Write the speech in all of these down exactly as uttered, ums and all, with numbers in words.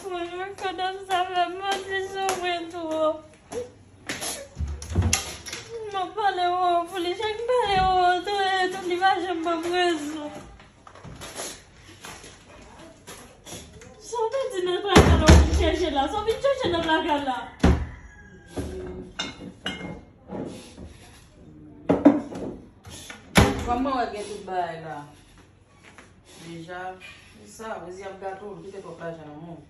Mwen, mwen, kote m sa fè m anvi soufri twòp. M ap pale wo pou li, chak m pale wo, tou, tou li pa janm ban m rezon. Sa w te di nan traka la, w vin chèche la. Sa w vin chèche nan traka la. Kòman wè gen tout bagay la? Deja, se sa, Rosie ap gate w, li kite twòp lajan nan men w.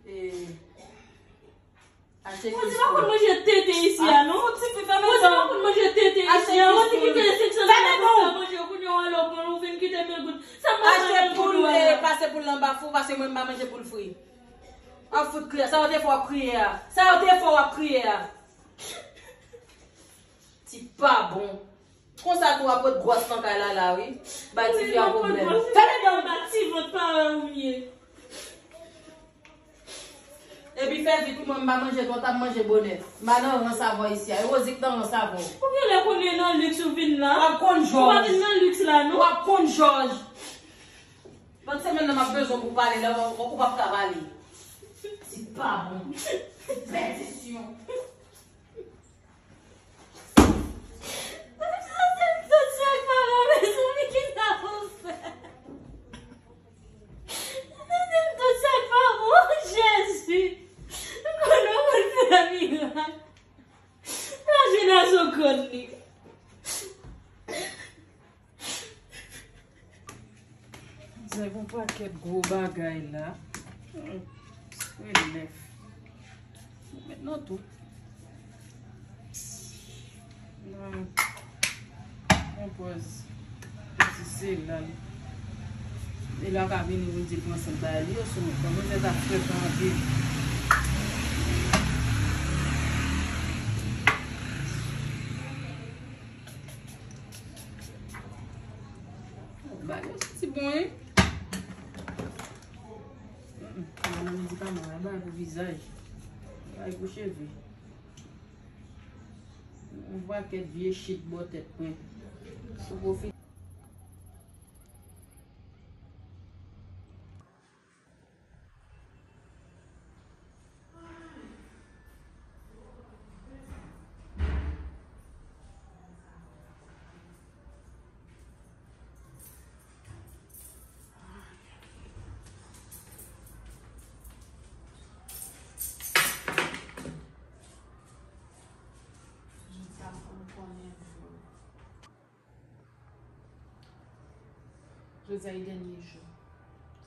E, achte Rosie pa konn manje tete isi a, non? Rosie pa konn manje tete isi a. Rosie kite senk san dola pou sa manje, kounye a w ale w pran, ou vin kite mil goud. Sa manje mil goud ou a la? Pase poul anba fou, paske mwen m pa manje poul fri. An fout klè, sa yo te fè w ap kriye a? Sa yo te fè w ap kriye a? Ti pa bon. Konsa tou w ap pot gwòs nan kay la la wi. Bay tifi a pwoblèm. Fèmen dan w. Ba ti vant pa wè ou m ye. Epi fè vit wi, mwen m pa manje twò, t ap manje bonè. M pa nan rans avè w isi a. E Rosie k nan rans avè w. Ou genlè konnen nan liks ou vin la. W ap konn jòj. Ou pa vin nan liks la non. W ap konn jòj. Bann semèn nan m ap bezwen pou pale la, ou p ap ka pale. Ti pa bon. Ti pèdisyon. Jezi, m konnen w konn fè mirak. Mache nan sou kòn li. Zè gon pakèt gwo bagay la. Hmm. Spray nèf. Met nan tou. Nan. Yon pòz. Ti sela li. E la ka vini pou di l pran sant bagay li yo sou mwen. Kòm mwen tèt ap frèt anpil. Bagay yo santi bon wi. Mm, mm. Nan medikaman, yon bagay pou vizaj. Yon bagay pou cheve. Yon pakèt vye chit bò tèt mwen. Sou pwofite. Jodi a, fò m konnen vre. Jodi a e dènye jou.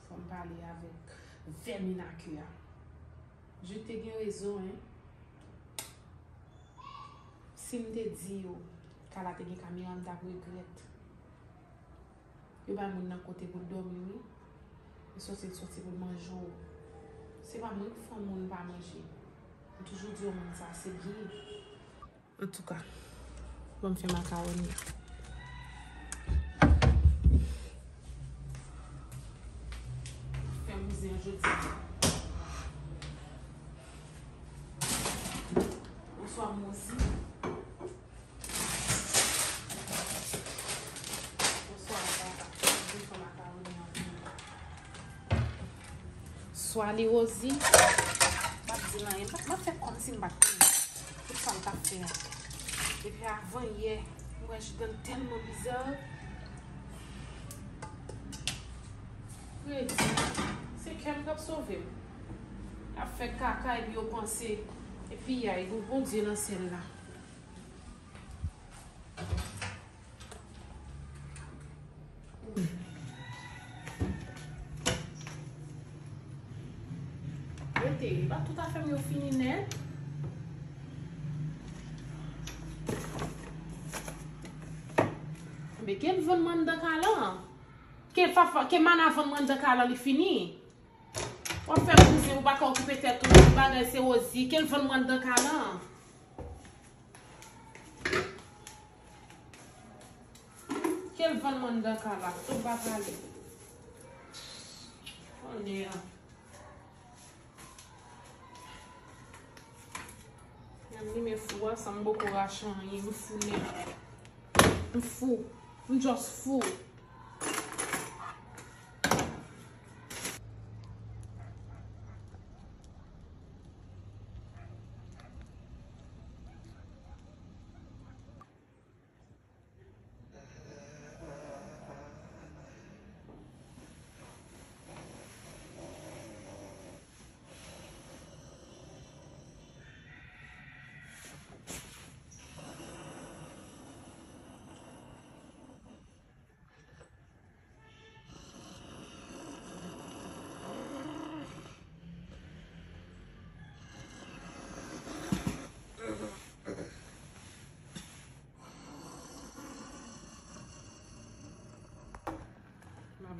Fò m pale avèk vèmin a ke a. Jude te gen rezon, en. Si m te di yo, Carla te gen kamera, m t ap regrèt. Yo bay moun nan kote pou l dòmi, wi. Yo sòti, l sòti pou l manje w. Se pa mwen k fè yon moun pa manje. M toujou di yo moun sa se byen. Antouka, ban m fè makawòni an. Fè m zen jodi a. Bonswa, Mozi. Bonswa, papa. Mwen fè makawòni an pou nou. Swa li Rosie. M ap di l anyen. M ap, m ap fè kòmsi m pa t konnen tout sa l t ap fè a. Epi avan yè, m wè Jude tèlman biza. Kredi. Se kè m k ap sove m. Y ap fè kaka epi yo panse. Epi y a, gon Bondye nan syèl la. Rete, e pa tout afè m yo fini nèt. Men ke l vann mwen anndan kay lan? Ke fafa, ke mana vann mwen anndan kay lan, li fini? W ap fè kouzen, ou pa ka okipe tèt ou, tout bagay se Rosie, ke l vann mwen anndan kay lan? Ke l vann mwen anndan kay la, tout pa pale. Konnen an. Nan limen fou a, san m poko rache anyen, m fou nèt. M fou. M just fou.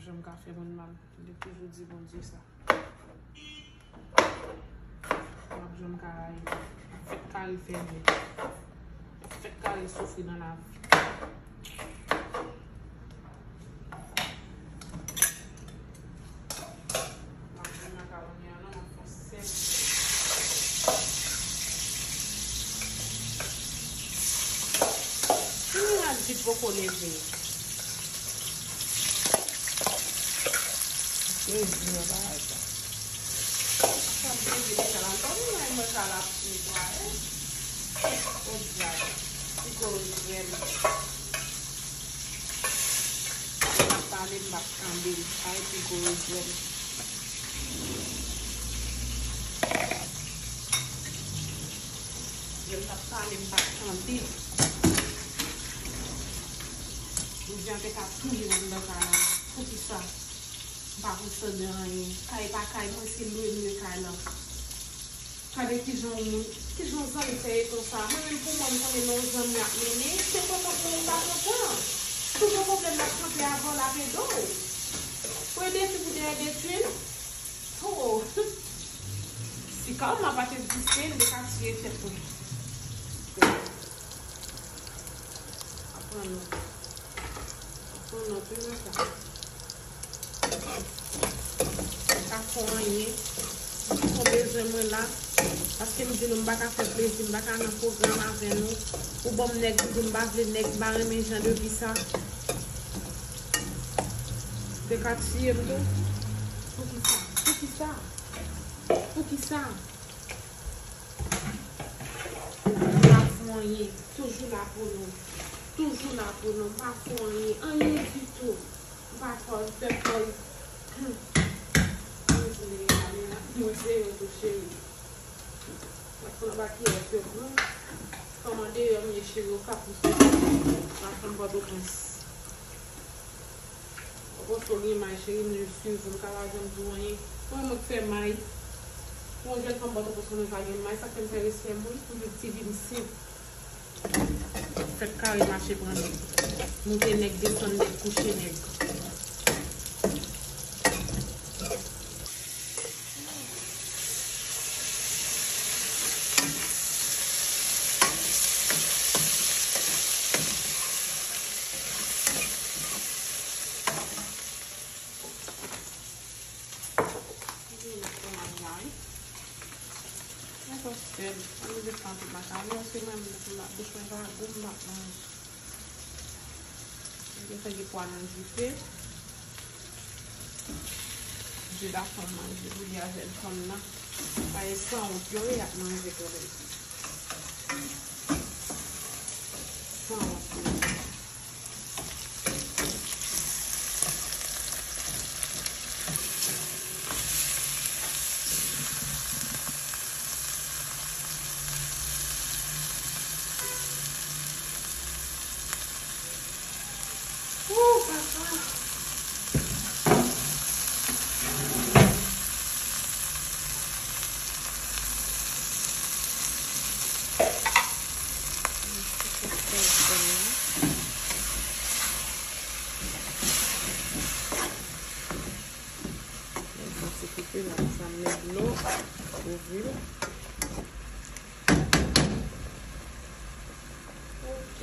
Janm ka fè moun mal. Li toujou di Bondye sa. M ap janm ka rayi. Fèk kare fèmen. Fèk kare soufri nan lavi. M ap fè makaroni an non, m ap fè sèl. Mirak di poko leve. Plezi nan bagay sa. Sa plezi nan kay la. Anpil nan mwen kay la ap netwaye. O dyab. Ti gwo jwèm. L ap pale, m p ap tande l. Ay, ti gwo jwèm. Lè m t ap pale, m pa t tande. Jodi a, te ka touye m anndan kay la. Poukisa? M pa konn tande anyen. Kay pa kay mwen, se lwe m lwe kay la. Gade kijan yon moun, kijan yon zanmi fè ye konsa. Mwen menm pou mwen, m konnen nan yon zanmi ap mennen, se kontan pou ou pa kontan. Si w gen pwoblèm, l ap kanpe avè w, l ap ede w. Ou ede fi pou dèyè detwi l. Oh! Si karma pa t egziste, m te ka tiye tèt mwen. Aprann nou. Aprann nou pi lontan. M pa fè anyen. M fè bezwen mwen la. Paske m di nou m pa ka fè plezi, m pa ka nan pwogram avè nou. Ou ban m nèg, m di m pa vle nèg, m pa renmen jan de vi sa. Te ka tiye m tou. Poukisa? Poukisa? Poukisa? M pa fè anyen. Toujou la pou nou. Toujou la pou nou. M pa fè anyen. Anyen ditou. M pa fè, m fè kòz. Mwen se yon tou cheri. Mwen se yon tou cheri. Mwen pran pa kiyès yo pou nou. Kòman deyò m ye cheri, ou ka pouse. M ap pran Pòtoprens. Ou poste w gen may, cheri, m jis swiv ou, m ka pa janm di w anyen. Mwen, mwen k fè may. Yon jèn fanm Pòtoprens mwen pa gen may, sa k fè m fè respè m, wi, m jis di vi m senp. Fèk kare mache pran nèg. Moute nèg, desann nèg, kouche nèg. Mwen pa sèl, mwen bezwen fè anpil makaroni, se mwen menm pou la bouch mwen pa gou, m pa manje. Mwen te fè gen pwa nan dife. Di la fanm manje, pou di a jèn fanm nan. Pa e sanwont yo ye, y ap manje kanmenm. Sanwont yo. Ooh, papa. Mwen santi koupe la, sa met dlo, ouvri l. Ok.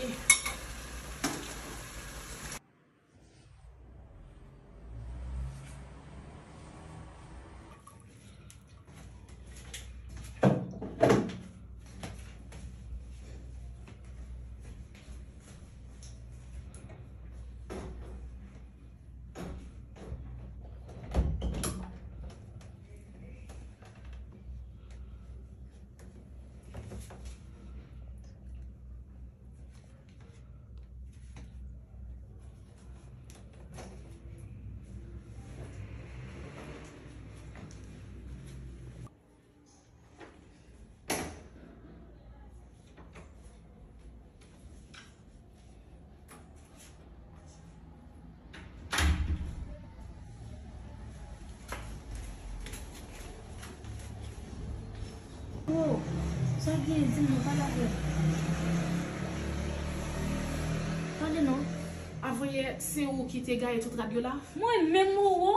Oh, sa gen, di m non, pale avè m. Tande non. Avan yè, se ou ki te gaye tout rad yo la? Mwen menm, Wowo?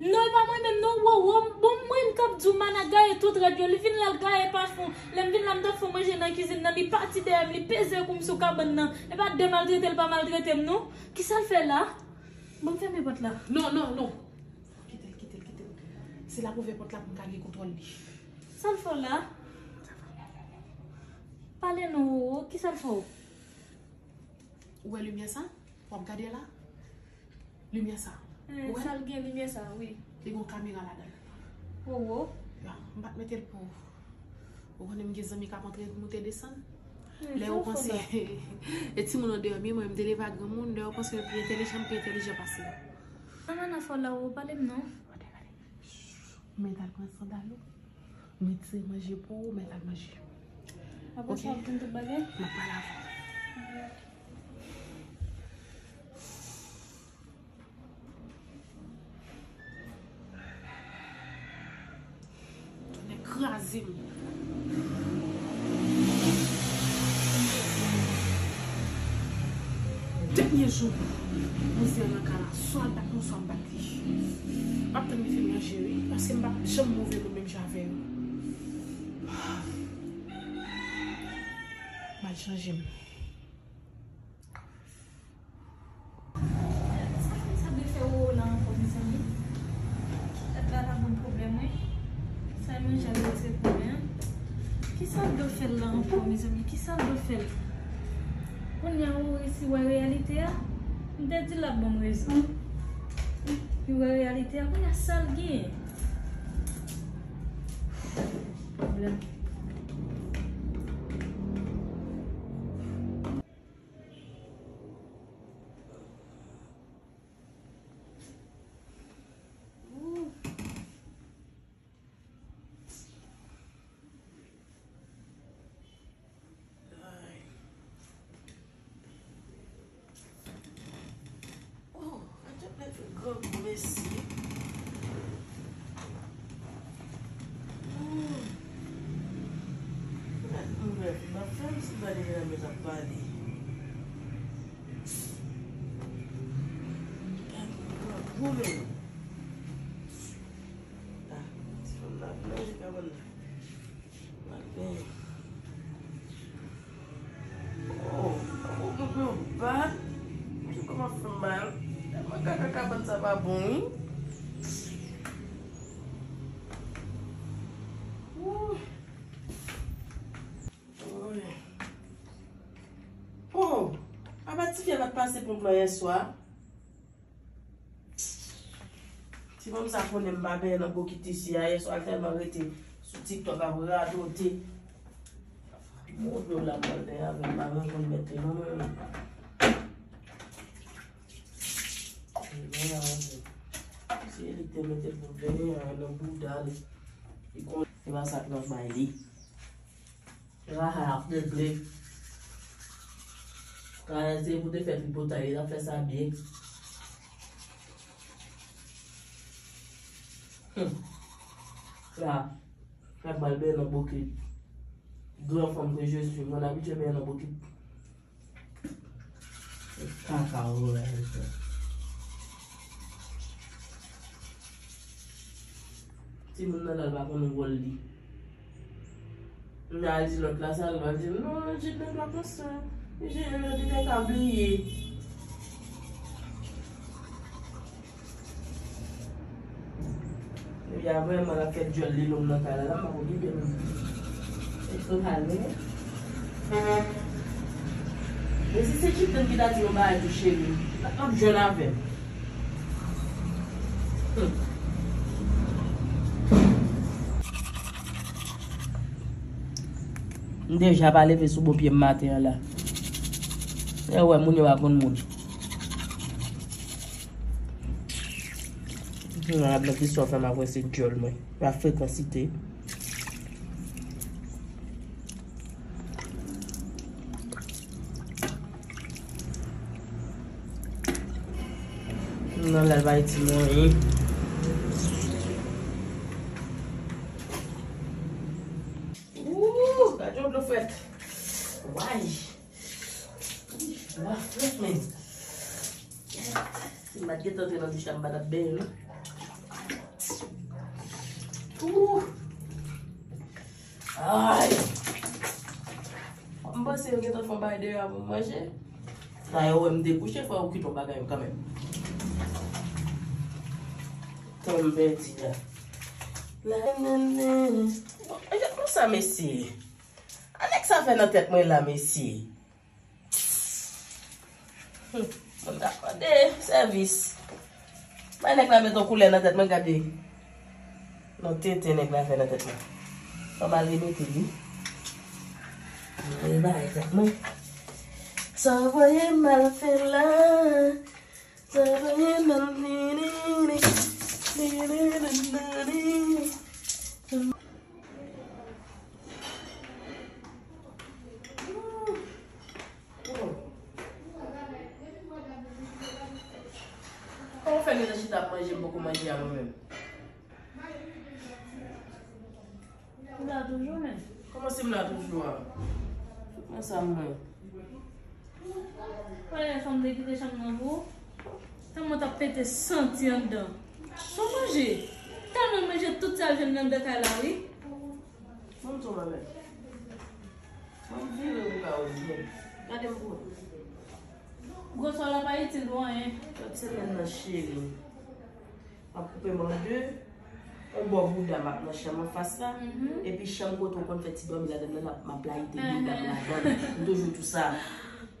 Non, e pa mwen menm non, Wowo. Bon, mwen m k ap di w, Mana gaye tout rad yo. Li vin la, l gaye pafon. Lè m vin la, m t ap fè manje nan kizin nan. Li pati dèyè m, li peze kou m sou kabann nan. E pa de maltrete l pa maltrete m non. Kisa l fè la? Bon, m fèmen pòt la. Non, non, non. Kite l, kite l, kite l. Se l ap ouvè pòt la pou m ka gen kontwòl li. Sa l fè w la? Pale non, Wowo. Kisa l fè w? Ou wè limyè sa? W ap gade la? Limyè sa. Eh, ou wè? Sa l gen limyè sa, wi. Li gen yon kamera ladan l. Wowo. Ya, m pa t mete l pou ou. Ou konnen m gen zanmi k ap antre moute desann. Lè yo panse e timoun andòmi, mwen m te leve a granmoun, lè yo panse yo pi entèlijan, m pi entèlijan pase yo. Sa Mana fè w la, Wowo, pale m non. Gade, gade. Mwen t al pran sandal ou. Mwen tire manje pou ou, mèt al manje. Apre sa, w ap jwenn tout bagay? M ap pale avè w. Tonnè kraze m. Dènye jou, mizè nan kay la, swa l bat mwen, swa m bat li. M ap tann li fin manje, wi, paske m p ap janm move moun menm jan avè yo. M al chanje m. Sa fanm sa vle fè Wowo la ankò, mezanmi? Tèt la pa bon pwoblèm, wi. Sa e manje al retire pwoblèm. Kisa l dwe fè l la ankò, mezanmi? Kisa l dwe fè l? Kounye a ou resi wè reyalite a? M te di l ap ban m rezon. Li wè reyalite a, kounye a sa l genyen? Pwoblèm. Oh, adjòt nèg fè grangou, mesye. Oh. Gad mwen, m ap fè m si m pa te gen nan mèt ap pale. Gad mwen, grangou, men. Ah, ti fanm nan ap manje kabann nan. Maten. Oh, ou gen pou yo bat. Ki kòman fè mal? Tèlman kaka kabann sa pa bon, wi. Wouy. Woy. Oh, apa ti fi a pa t pase ponp lan yè swa? Ti fanm sa konnen m pa benyen nan bokit isi a, yè swa l tèlman rete sou TikTok ap radote. Bon, dlo la pral benyen avè m, m pa menm konn mèt li non mwen menm. Li benyen avè m. Se li ki te mete l pou benyen nan bouda l. Li konnen se pa sa k nan bay li. Raha ap regle. Raha se pou te fè tripotay, li ap fè sa byen. Hmm. Raha, ap bal benyen nan bokit. Gran fanm ke je suis, mwen abitye benyen nan bokit. Kaka ou wè, mesye. Timoun nan la, l pa konn wòl li. M al di lòt la sa, l va di m, "Non, Jidna pa konsa. Jidna te fè ka bliye." Epi apre, mwen ap fè dyòl li lòm nan kay la, la, m pa konn li byen menm. E sou kal, men. Men si se Chipton ki ta di yon bagay tou, cheri, l ap jwenn avè m. Hmm. M deja pa leve sou bon pye m maten an la. E wè, moun yo pa konn moun. Jounen an ap mèt istwa fè m ap wè se dyòl mwen. Pa frekansite. Nan lal bay ti mwen. Ooh, gade yon dlo frèt. Way. Dlo frèt, men. M pa t gentan antre nan douch la, m pa t ap benyen non. Ooh. Ay. M panse yo gentan fè yon bagay deyò a pou m manje. Sa yo wè m te kouche, fò yo kite yon bagay kanmenm. Tan m pèdi a. La, la, la. Bon, e konsa, mesye. Anèk sa fè nan tèt mwen la, mesye. Hmm, moun ta mande sèvis. Bay nèg la met yon koulè nan tèt mwen, gade. Non, tenten nèg la fè nan tèt mwen. Fò m al remete li. Mwen bay tèt mwen. Sa voye mal fè la. Sa voye mal, ni, ni, ni, ni, ni, ni, ni, ni. Kòman w fè gentan chita ap manje, m poko manje a mwen menm? M la toujou, men. Kòman si m la toujou a? Fout mwen sa mwen. Wè, fanm te kite chanm nan pou ou. Tèlman t ap pete santi anndan. Son manje. Tèlman manje tout sa l jwenn anndan kay la, wi. Ban m di w bagay. Ban m vire pou ka wè byen. Gade m pou wè. Gwosè w la pa itil ou anyen. Lòt semèn nan, cheri, m ap koupe m an de. Yon bò bouda m ap nan chanm anfas la. Mhm. Epi chanm kote w konn fè ti dòmi ladan l lan, m ap layite bouda m ladan. M toujou di w sa.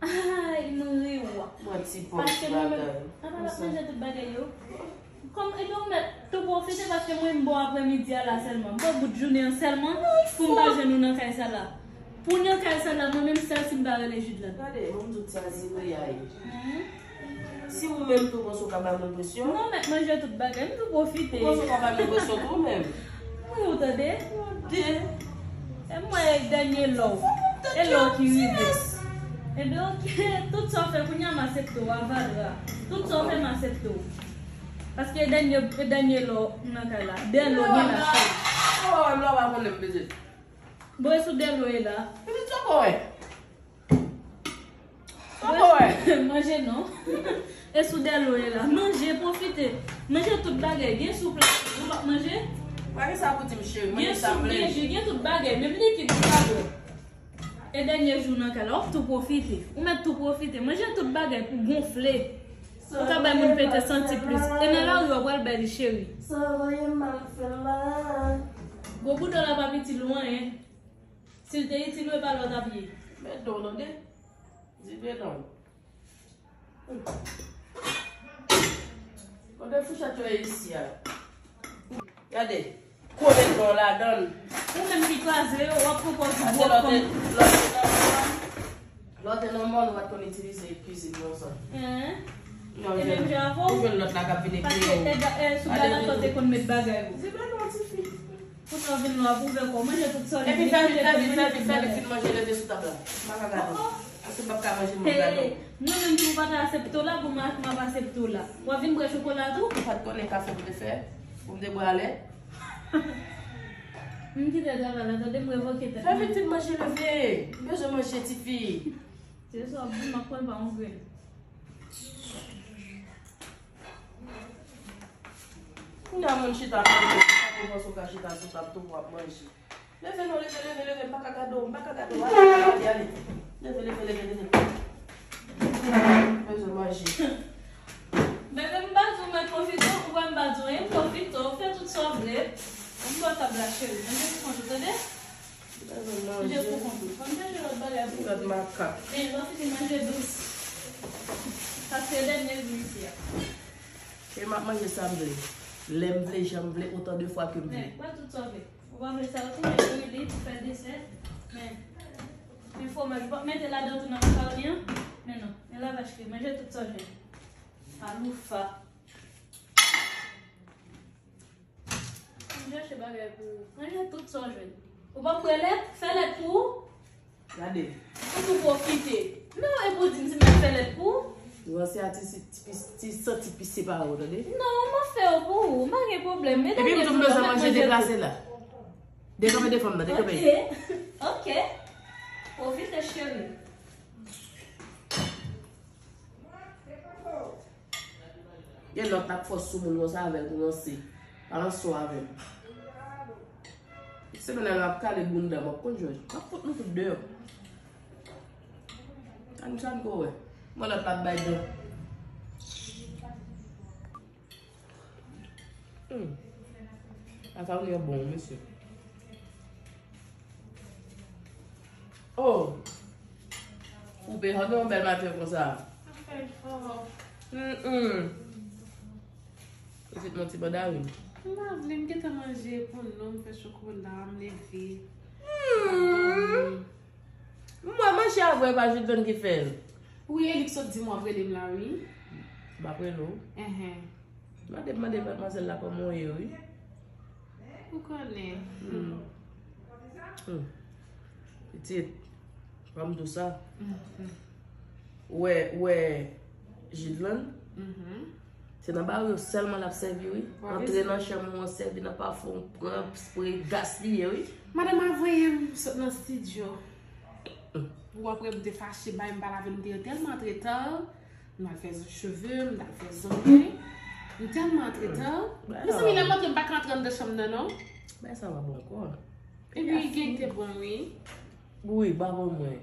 Ay, m ri w. Mwen ti pòch bagay. Apa l ap manje tout bagay yo? Kòm, ebyen, ou mèt tou pwofite paske mwen, m bò aprèmidi a la sèlman. M bò bout jounen an sèlman pou m pa jwenn ou nan kay sa la. Pou nan kay sa la, mwen menm sèl si m pa rele Jidlan. Gade, mwen m di w sa, Zinoya ye. Mhm. Si ou menm tou panse w ka bay mwen presyon. Non, mèt manje tout bagay, m tou pwofite. Ou panse w ka bay mwen presyon tou ou menm? Wi, ou tande? Tande. E mwen dènye lò. E lò ki rive. Ebyen, ok, tout sa w fè kounye a m asepte w, avadra. Tout sa w fè m asepte w. Paske e dènye, e dènye lò nan kay la. Dènye lò gen la, cheri. Oh, lò pa konnen m bezwen. Bon, e sou dèlo ye la. Pitit, sa bon, wè. Sa bon, wè. Manje non. E sou dèlo ye la. Manje, pwofite. Manje tout bagay. Gen soup la. Ou p ap manje? Pa gen sa pou di m, cheri. Manje sa m vle. Gen soup, gen ji, gen tout bagay. Menm likid, ou pa bwè. E dènye jou nan kay la, w ap tou pwofite. Ou mèt tou pwofite. Manje tout bagay pou gonfle. Ou ka bay moun pete santi plis. E nan lari, w ap pral bay li, cheri. Sa voye mal fè la. Gwo bouda w la p ap itil ou anyen. Si l te itil ou, e pa la w t ap ye. Met do w, tande? Di de non. Kote fouchèt yo ye isi a? Gade, kole non ladan l. Ou menm ki kraze yo, w ap pran pòz gwo kòm. Lè w te nan mòn, ou pa t konn itilize kuizin konsa. Hein? Non, e menm jan avè w? Ou jwenn lòt la k ap vin ekri w. Paske, e, e, sou Galanto te konn met bagay ou. Di mwen non, tifi. Pou sa w vin la, w ap ouvè kò w, manje tout sa w vle. Epi fè vit, fè vit, fè vit, fè vit, fin manje, leve sou tab la. M pa ka gade w. Paske m p ap ka manje, m ap gade w. Mwen menm tou, m pa ta asepte w la, pou m a, m ap asepte w la. W ap vin bwè chokola tou? Ou pa t konnen kafe m te fè? Pou m te bwè alè? M kite travay la, tande, m revoke tèt mwen. Fè vit, fin manje, leve. M bezwen manje, tifi. Se sa w ap di, m ap pran l pa yon grenn. Kounye a moun chita ap manje, ou panse w ka chita sou tab tou pou w ap manje. Leve non, leve, leve, leve, m pa ka gade w, m pa ka gade w, ale, ale, ale. Leve, leve, leve, leve. Bezwen manje. Bebe, m pa di w mwen pwofite, ou wè m pa di w anyen, pwofite, fè tout sa w vle. M bò tab la, cheri, manje pou kont ou, tande? Manje pou kont ou. Fò m chèche lòt bagay pou ou. Lòt makak. Men, lè w fini manje dous. Paske dènye jou isi a. E m ap manje sa m vle. Lè m vle, jan m vle, otan de fwa ke m vle. Men, wè tout sa w vle. Ou pa vle sa, ou tou mete wi li pou fè desè. Men, men fwomaj, ou p ap mete ladan tou nan makaroni an. Men non, men la vache, manje tout sa w vle. Aloufa. M chache bagay pou ou. Manje tout sa w jwenn. Ou pa kwè lèt? Fè lèt pou ou. Gade. Ou tou pwofite. Non, epi w di m si m ap fè lèt pou ou. Ou ranse a ti, ti, ti, ti santi pise pare w, tande? Non, m ap fè yo pou ou. M pa gen pwoblèm. Epi m tou m bezwen manje deplase la. Dekanpe de fanm nan, dekanpe. Ok. Ok. Pwofite, cheri. Mwen, se pa fò. Gen lòt k ap fòs sou moun konsa avè l pou ranse. Pa ranse w avè m. Semèn nan l ap kale bounda m, w ap konn jwèt. M ap fout nou tout deyò. Ann sa n ko wè. Mwen lòt l ap bay dan. Hmm. Makaroni an bon, mesye. Oh! Ou pe fè yon bèl maten konsa. Apèl fò. Mm-mm. Pitit mwen ti mandarin. M pa vle, m gentan manje pou nou, m fè chokola, m leve. Hmm. Mwen manje avè pa Jidvann ki fè l. Wi, e li k sot di m w ap rele m la, wi. M ap rele w. Enhen. Mande, mande madmwazèl la kòman w ye, wi. Ou konnen. Hmm. Hmm. Pitit, fò m di w sa. Mhm. Ou wè, ou wè Jidvann? Mhm. Se nan bari yo sèlman l ap sèvi, wi. Antre nan chanm ou an, sèvi nan pafon, pran, spre, gaspiye, wi. Madanm a voye m sot nan estidyo. Ou apre m te fache, bay m pa lave, m te tèlman antretan. M al fè cheve, m al fè zonglen. M tèlman antretan. Mezanmi, lè m antre, m pa ka antre anndan chanm nan, non. Bagay sa pa bon ankò. Epi, gen te bon, wi. Wi, pa bon mwen.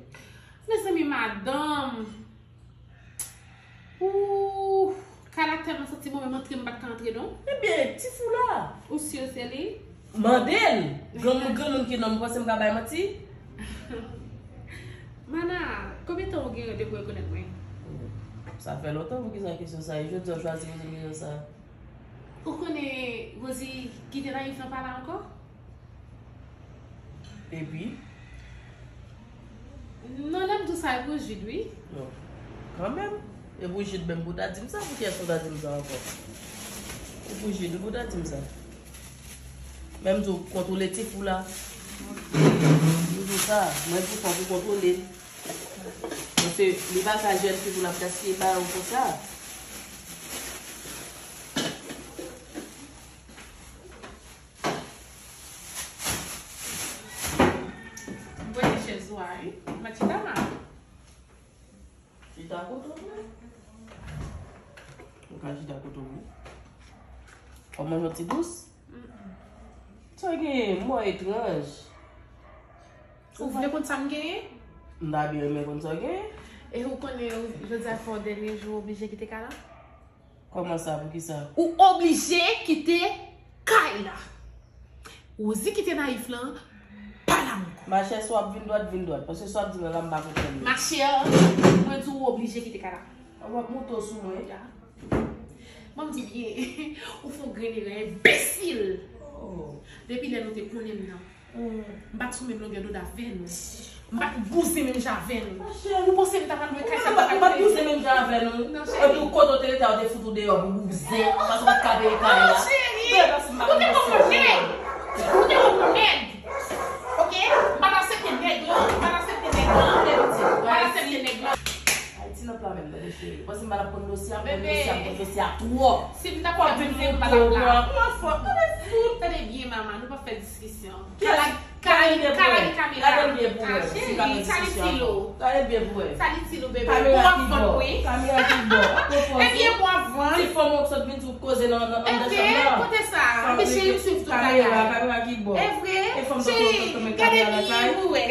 Mezanmi, madanm. Ooh, Kayla tèlman santi bon, menm antre m pa t ka antre non. Ebyen, ti fou la. Ou si se li? Mande l. Granmoun, granmoun ki nonm, ou panse m ka bay manti? Mana, konbyen tan ou gen depi w rekonèt mwen? Sa fè lontan, poukisa kesyon sa? E jodi a w chwazi poze m kesyon sa? Ou konnen Rosie kite Naïf lan pa la ankò? Epi? Non, lè m di w sa, e pou Jude, wi. Non. Kanmenm. E pou Jude menm pou ta di m sa, pou kiyès pou ta di m sa ankò? E pou Jude pou ta di m sa. Men m di w kontwole ti fou la. M di w sa, mwen pou fò pou kontwole l. Paske li pa ka jwenn ti fou l ap gaspiye bagay konsa. Mwen se chèz ou a, wi. Mwen chita la. Chita kote w vle. Ou ka chita kote w vle. Ou manje yon ti dous? Mm-mm. Sa w genyen? Mò etranj. Ou vle konn sa m genyen? M ta byen renmen konn sa w genyen. E ou konnen, jodi a fè yon dènye jou, ou oblije kite kay la? Kòman sa? Poukisa? Ou oblije kite kay la. Rosie kite Naïf lan, pa la ankò. Machè, si w ap vin dwat, vin dwat. Paske sa w ap di m la, m pa konprann li. Machè, mwen di w, ou oblije kite kay la. W ap monte w sou mwen. Ya. Ban m di w byen, ou fè yon grenn erè, enbesil. Oh. Depi lè nou te konnen m nan. M pa t sou menm longè dond avè nou. M pa t bouzen menm jan avè nou. Ou panse m ta pral lwe kay sa? M pa t bouzen menm jan avè nou. Non, cheri. Epi w kote w te rete a, yo te fout ou deyò pou bouzen. Paske w pa t ka peye kay la. Non, cheri. Ou te pran pou nèg. Ou te pran pou nèg. Oke? M pa t aksepte nèg lan. M pa t aksepte nèg lan. M pa t aksepte nèg lan. Ayiti nan pla menm, tande cheri. Ou panse m pa t ap konn dosye a? M konn dosye a, m konn dosye a twòp. Si m ta konn vin pou ou, m pa t ap la. Tande byen, manman, nou p ap fè diskisyon. Kala, kala gen kamera. Gade l byen pou wè. Ah, cheri, kale ti lo. Gade l byen pou wè. Sa li ti lo, bebe. Kamera ki bò. Kamera ki bò. Ebyen, bon, avan. Ti fanm w ap sot vin sou koze nan, nan, anndan chanm nan. Kote sa? Ebyen, cheri, m swiv tout bagay. Kamera, kamera ki bò. E vre? Cheri, gade byen pou wè.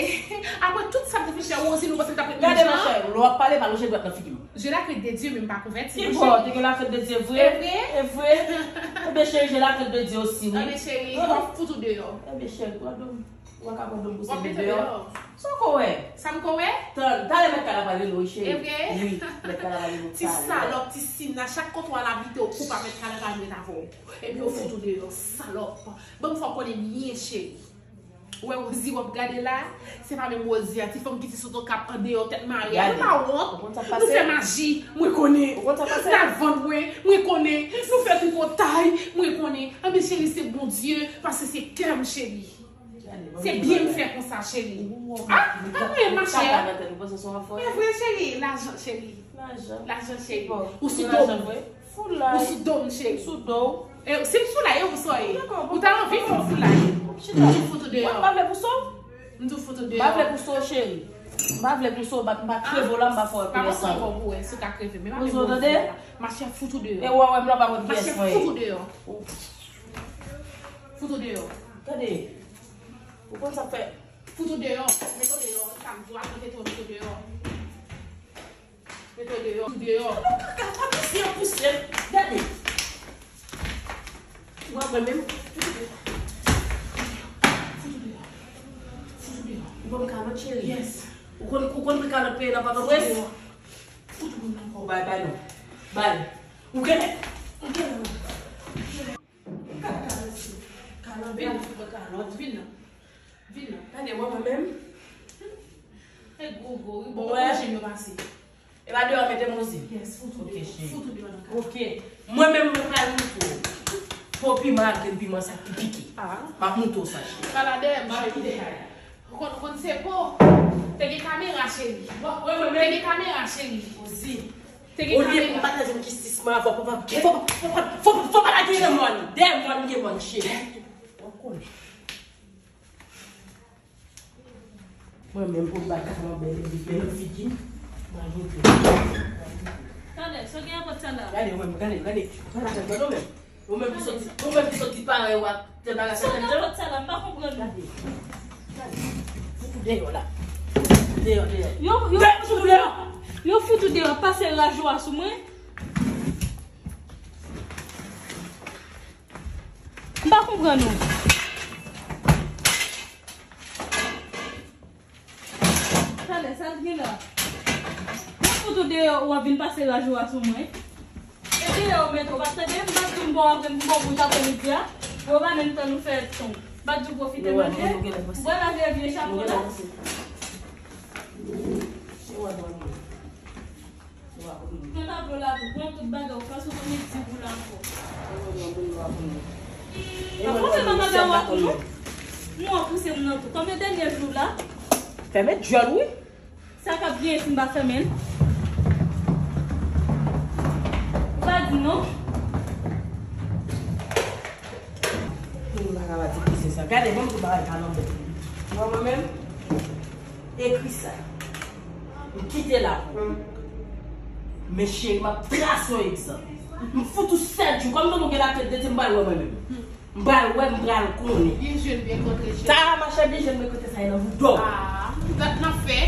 Apre tout sa m te fin fè Rosie, nou panse m t ap ret menm jan? Gade, machè, lè w ap pale, pa lonje dwèt nan figi m. Je la crainte de Dieu, men m pa konvèti, monchè. Ki bò, te gen la crainte de Dieu vre? E vre? E vre? Ebyen, cheri, je la crainte de Dieu osi, wi. Ebyen, cheri, m ap fout ou deyò. Ebyen, cheri, pran dlo m. Ou pa ka pran dlo m pou se deyò. Sa w ko wè? Sa m ko wè? Tan, talè mèt kay la pral rele w, wi, cheri. E vre? Wi, mèt kay la pral rele w talè. Ti salòp, ti sina, chak kote w al abite, ou koup a mèt kay la pral met avè w. Epi yo fout ou deyò, salòp. Ban m fè w konnen byen, cheri. Ou wè Rosie w ap gade la, se pa menm Rosie a, ti fanm ki te sot Okap andeyò tèt mare a. Nou pa wont. Nou fè maji, mwen konnen. N al vann mwen, mwen konnen. Nou fè tripotay, mwen konnen. Anben cheri, se Bondye, paske se kè m, cheri. Se byen m fè konsa, cheri. Ah, anben, machè. E vre, cheri, lajan, cheri. Lajan. Lajan, cheri. Ou sou do m. Foulay. Ou sou do m, cheri. Sou do w. E, si m foulay, e ou sa w ye? Ou ta anvi fè yon foulay. M di w fout ou deyò. Mwen pa vle pou sa w. M di w fout ou deyò. M pa vle pou sa w, cheri. M pa vle pou sa w bat, m pa kreve w la, m pa fè w peye san. Pa fè w pou wè si w ka kreve, men pa fè w tande. Machè fout ou deyò. E w wè m la pa konn kiyès mwen ye. Machè fout ou deyò. Fout ou deyò. Gade. Ou konn sa k fè. Fout ou deyò. Mete w deyò. Sa m di w a, mete w deyò. Mete w deyò. Fout ou deyò. Kaka, pa pise an pise. Gade. Ou pa wè menm. Fout ou deyò. Fout ou deyò. Fout ou deyò. Ou ban m kalòt, cheri. Yes. Ou konn, ou konn pran kalòt peye nan Pòtoprens? Fout ou deyò. Fout ou deyò ankò. Bay, bay non. Bay. Ou genlè. Ou genlè. Vin. Vin. Vin nan. Vin nan. Gade mwen, mwen menm. E gwo gwo, wi, bon, manje m yo pase. E pa deyò mete m osi. Yes, fout ou deyò. Fout ou deyò nan kay. Ok. Mwen menm, mwen pral moute w. Po piman ak grenn piman sa ki pike. M ap moute w sa, cheri. Pala dèyè m, cheri. Ou konn, ou konn se po. Te gen kamera, cheri. Te gen kamera, cheri. Ozi. Te gen kamera. Olye pou m pataje m kistis mwen avè w, fò pa, fò pa, fò pa, fò pa, fò pa lage nan mòn. Dèyè mòn gen mòn, cheri. W ap konnen. Mwen menm pou m bat kaka nan bèl, bèl figi m. Mwen moute. Tande, sa gen apòt sa la? Gade, mwen, gade, gade. Gade, gade, gade, mwen menm. Ou menm ki soti, ou menm ki soti pare w ak tèl bagay sa tèl jan. Sa la, m pa konprann. Gade. Gade. Fout ou deyò la. Deyò, deyò. Yo, yo, fout ou deyò. Yo fout ou deyò, pase rajo a sou mwen. M pa konprann ou. Talè, sa l gen la? Mwen fout ou deyò, w ap vin pase rajo a sou mwen. E deyò ou mete, ou pa t tande, m pa t di w m ba w apre, m ba w bouch apremidi a. Ou pa menm tan nou fè ton. M pa t di w pwofite manje. M pral lave vye chapo la. Pran tablo la tou, pran tout bagay ou, fè sou konn di pou la ankò. Papa fè m bagay ou a tou non. Nou an pouse m nan tou. Kòm e dènye jou la. Fèmen dyòl wi. Sa k ap genyen si m pa fèmen l? Ou pa di non. Moun pa ka pati pouse sa. Gade, bon, tout bagay ka nan bòt. Mwen, mwen menm, ekri sa. M kite la pou ou. Men cheri, m ap trase yon egzanp. M fout ou sèt jou. Kòm nou gen latèt de ti, m pral wè mwen menm. M pral wè, m pral konnen. Byen jwenn, byen kontre, cheri. Sa a, machè, byen jwenn, byen kontre, sa e nan boudò. Ah, gad nan fè.